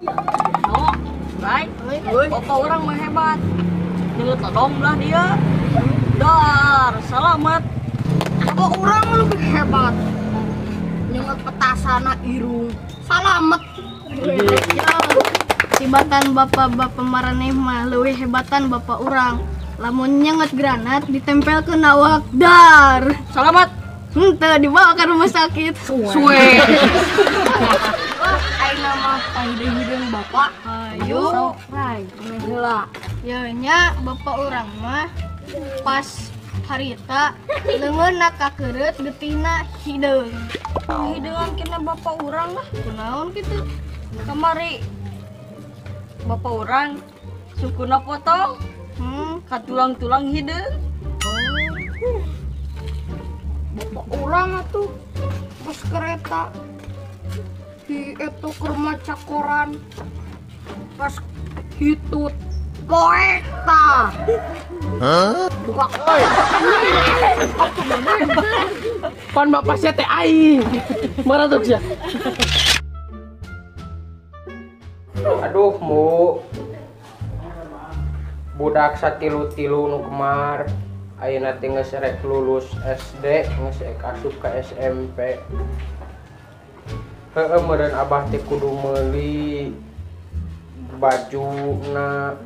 No, Rai. Bapak orang mah hebat. Nyenget lodong lah dia. Dar, selamat. Bapak orang lebih hebat. Nyenget petasana irung. Salamet. Tibatan bapak-bapak maraneh mah leuwih hebatan bapak urang. Lamun nyenget granat ditempel ke nawak dar. Selamat. Henteu dibawa ke rumah sakit. Suwe. Wah, ayeuna mah pahideung-hideung bapak. Ayo, Rai, heula. Ya nya bapak urang mah pas harita leungeunna kakeureut getihna hideung. Hideungan kena bapak urang lah. Kunaon kitu? Kamari bapak urang sukuna potong. Ka tulang-tulang hideung. Oh. Bapak urang atuh pas kereta di eta keur maca koran pas hitut poek tah. Hah? Buka pan bapak sia teh aing. Maratuk sia. Aduh mu. Budak satilu-tilu nu kemar ayeuna teh geus rek lulus SD geus rek asup ka SMP. Heueuh meureun abah teh kudu meuli bajuna,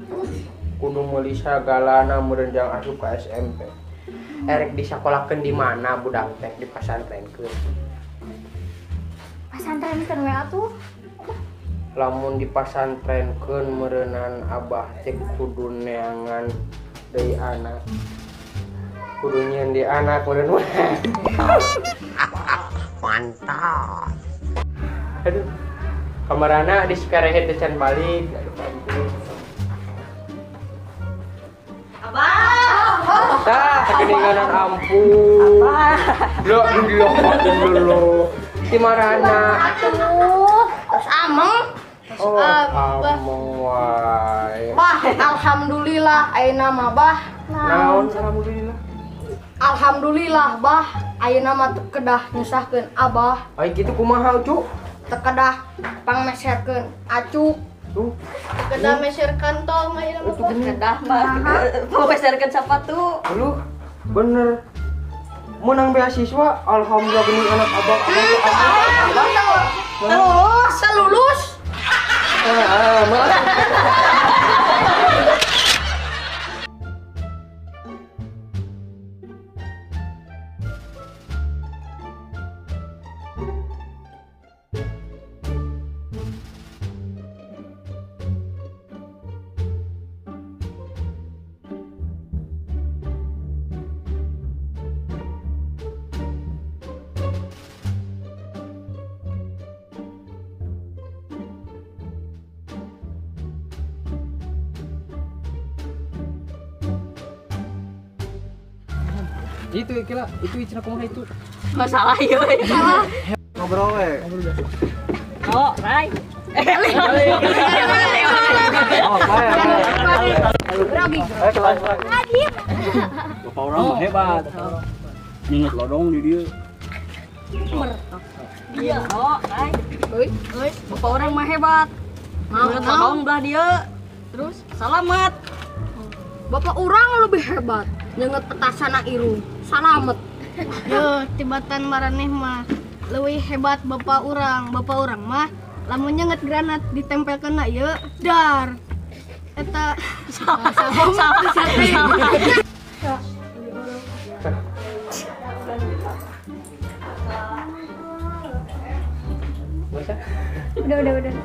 kudu meuli sagalana meureun jang asup ka SMP. Erek disakolakeun di mana budak teh dipasantrenkeun? Pasantrenkeun we atuh. Lamun dipasantrenkeun meureunan abah teh kudu neangan deui anak. Kudu nyieun deui anak meureun mah. Mantap. Aduh. Kamarana di Sukarehe teh can balik. Aduh ampun. Abah. Tah, keninganan ampun. Abah. Lo lo lo. Di marana? Atuh, terus ameng. Oh, ameng wae. Bah, alhamdulillah ayeuna mah bah. Naon alhamdulillah? Alhamdulillah bah, ayeuna mah teu kedah nyusahkeun abah. Ai kitu kumaha, Cu? Teu kedah pangmeserkeun acuk. Tuh. Teu kedah meser kantong mah ieu mah. Teu kedah mah meserkeun sapatu. Lu bener. Menang beasiswa, alhamdulillah geuning anak abang abang. Lulus, lulus. Itu kira itu cenah kumaha itu. Masalah ieu. Salah. Ngobrol we. Oh, Rai. Oh, bae. Bapak orang mah hebat. Nyenget lodong di dieu. Iya, oh, Rai. Euy, euy, bapak orang mah hebat. Nyenget lodong belah dieu. Terus salamet. Bapak orang lebih hebat. Nyenget petasana irung. Salamet. Yo, tibatan maraneh mah leuwih hebat bapak urang. Bapak urang mah lamun nyenget granat ditempelkeun na ieu dar. Eta salah salah salah. Udah.